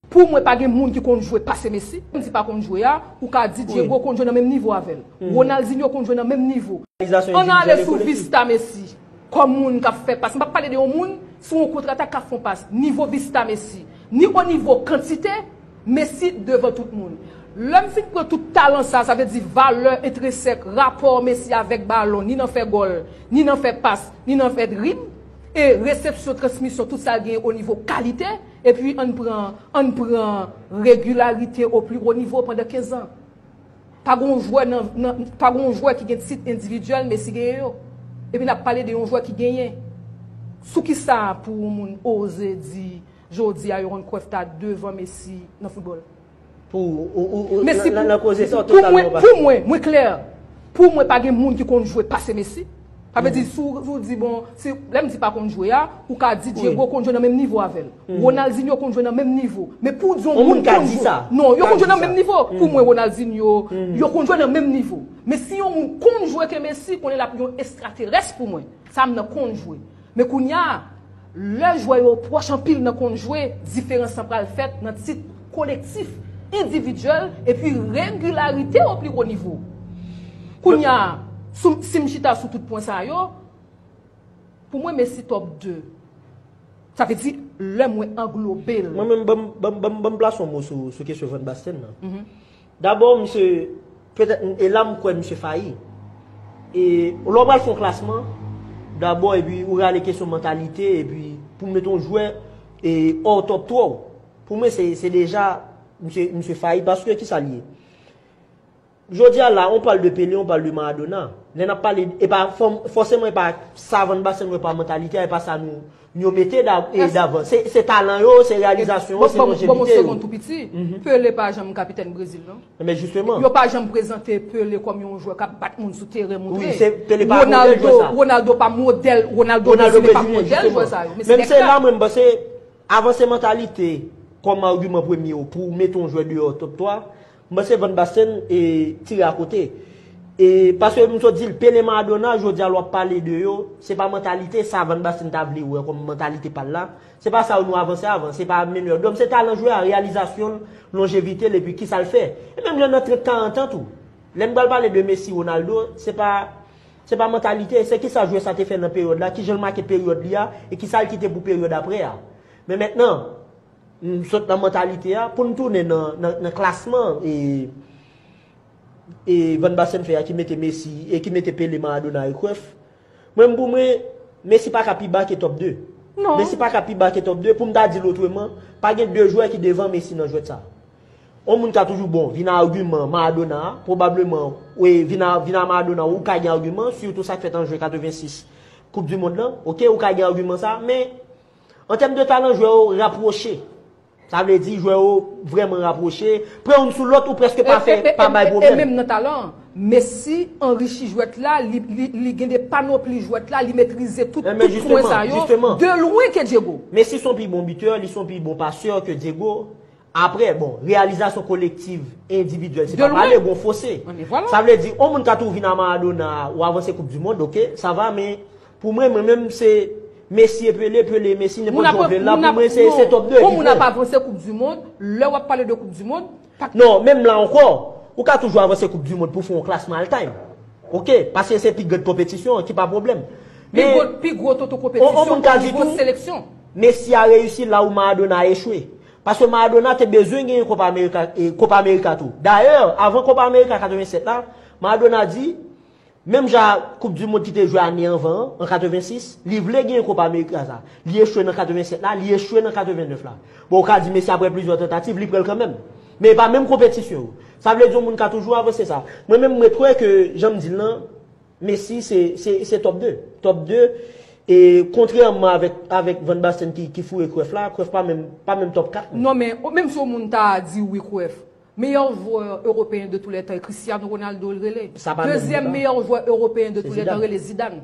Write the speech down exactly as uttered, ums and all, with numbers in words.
Pou mwen, pa gen moun ki konn jwe pase Messi. Menm si pa konn jwe a, ou ka di Diego konn jwe nan menm nivo avè l. Ronaldinho konn jwe nan menm nivo. Ann ale sou Vista Messi. Kòm moun k ap fè pas. M p ap pale de yon moun, sou yon kontratak k ap fè yon pas. Nivo Vista Messi. Ni o nivo kantite, Messi devan tout moun. Lè m fin pran tout talan sa, sa vle di valè entresèk, rapò Messi avèk balon, ni nan fè gòl, ni nan fè pas, ni nan fè drib, e resepsyon, transmisyon, tout sa l genyen o nivo kalite, epi ann pran, ann pran regilarite o pli wo nivo pandan kenz an. Pa gen yon jwè nan, nan, pa gen yon jwè ki gen tit endividyèl Messi genyen yo. Epi n ap pale de yon jwè ki genyen. Sou ki sa pou yon moun oze di jodi a Johan Cruyff ta devan Messi nan foutbòl? Pou ou, ou, ou, Messi, nan, nan koze sa, pou mwen, pou mwen, mwen klè. Pou mwen, pa gen moun ki konn jwe pase Messi. Sa vle di, si w, si w di, bon, si, lè m di pa konn jwe a, ou ka di Diego konn jwe nan menm nivo avè l. Ronaldinho konn jwe nan menm nivo. Men pou w di yon moun konn jwe. Non, yo konn jwe nan menm nivo. Pou mwen, Ronaldinho, yo konn jwe nan menm nivo. Men si yon moun konn jwe ke Messi, konnen l ap yon estraterès pou mwen. Sa m nan konn jwe. Men kounye a, lè jwè yo pwòch anpil nan konn jwe, diferans lan pral fèt nan tit kolektif, endividyèl, epi regilarite o pli wo nivo. Kounye a, sou, si m chita sou tout pwen sa yo, pou mwen, Messi top de. Sa vle di, lè mwen anglobe l. Mwen menm, ban m, ban m, ban m, ban m plase yon mo sou, sou kesyon Van Basten nan. Dabò, misye, petèt, e la m kwè misye fayi. E lè w pral fè yon klasman, dabò, epi ou rale kesyon mantalite, epi pou mete yon jwè, e, ò top twa w. Pou mwen, se, se deja, misye, misye fayi, paske ki sa l ye? Jodi a la, on parle de Pelé, on parle de Maradona. Lè n ap pale, e pa fò-, fòseman, e pa sa Van Basten wè pa mantalite a, e pa sa nou, nou mete da-, e davan. Se, se talan yo, se reyalizasyon yo, se lonjevite yo. Bon, bon, bon, bon, segonn tou piti. Pelé pa janm kapitèn Brezil, non? Men jisteman. Yo pa janm prezante Pelé kòm yon jwè k ap bat moun sou teren, montre. Wi, se, Pelé pa modèl jwè sa. Ronaldo pa modèl, Ronaldo Brezilyen pa modèl jwè sa yo. Men se la, mwen, m panse, avanse mantalite kòm agiman premye w pou w mete yon jwè deyò top twa, m panse Van Basten e tire akote. E paske m sot di l, Pele, Maradona, jodi a lè w ap pale de yo, se pa mantalite sa Van Basten ta vle wè kòm mantalite pa l la. Se pa sa yo nou avanse avan, se pa meneur d'hommes, se talan jwè a, reyalizasyon l, lonjevite l, epi kisa l fè. E menm lè nan trant, karant an tou. Lè m pral pale de Messi, Ronaldo, se pa, se pa mantalite, se kisa jwè sa te fè nan peryòd la, kijan l make peryòd li a, e kisa l kite pou peryòd aprè a. Men mentnan, n sot nan mantalite a, pou n tounen nan, nan, nan klasman, e, e Van Basten fè a ki mete Messi, e ki mete Pele, Maradona e Cruyff. Mwen, pou mwen, Messi pa ka pi ba ke top de. Non. Messi pa ka pi ba ke top de. Pou m ta di l otreman, pa gen de jwè ki devan Messi nan jwèt sa. On moun ka toujou bon, vin a agiman Maradona a, pwobableman, wi, vin a, vin a Maradona, ou ka gen agiman, sitou sa k fèt an jen katrevensis, Koup di Mond lan, oke, ou ka gen agiman sa, men an tèm de talan, jwè yo rapwoche. Sa vle di, jwè yo vrèman rapwoche, pran youn sou lòt, ou prèske pa fè, pa bay pwoblèm. E menm nan talan, Messi anrichi jwèt la, li, li, li gen de panopli jwèt la, li metrize tout, tout pwen sa yo, de lwen ke Diego. Messi se yon pi bon bitè, li se yon pi bon pasè ke Diego. Apre, bon, reyalizasyon kolektiv, endividyèl, se pa pale, gon fose. Sa vle di, on moun ka tou vin a Maradona, ou avanse Koup di Mond, oke, sa va, men pou mwen, mwen menm, se Messi e Pele, Pele e Messi, nenpòt jan w vle l la, pou mwen, se, se top de. On moun ap avanse Koup di Mond, lè w ap pale de Koup di Mond, pa... Non, menm la ankò, ou ka toujou avanse Koup di Mond pou fè yon klasman all time. Oke, paske se pi grann konpetisyon an, ki pa pwoblèm. Pi gwo, pi gwo toto konpetisyon o nivo seleksyon. Messi a reyisi la ou Maradona a echwe. Paske Maradona te bezwen genyen Kopa Amerika, e, Kopa Amerika tou. Dayè, avan Kopa Amerika katrevennsèt la, Maradona di, menm jan Koup di Mond ki te jwe ane anvan an, an katrevensis, li vle genyen Kopa Amerika sa. Li echwe nan katrevennsèt la, li echwe nan katrevennèf la. Bon, ou ka di Messi, apre plizyè tantativ, li pran l kanmenm. Men e pa menm konpetisyon yo. Sa vle di yon moun ka toujou avanse sa. Mwen menm, mwen kwè ke, jan m di l lan, Messi se, se, se top de. Top de. E kontrèman avèk, avèk Van Basten ki, ki foure Cruyff la, Cruyff pa menm, pa menm top kat. Non, men, o, menm si yon moun ta di wi Cruyff, meilleur joueur européen de tous les temps, e Cristiano Ronaldo l rele. Dezyèm meilleur joueur européen de tous les temps rele Zidane.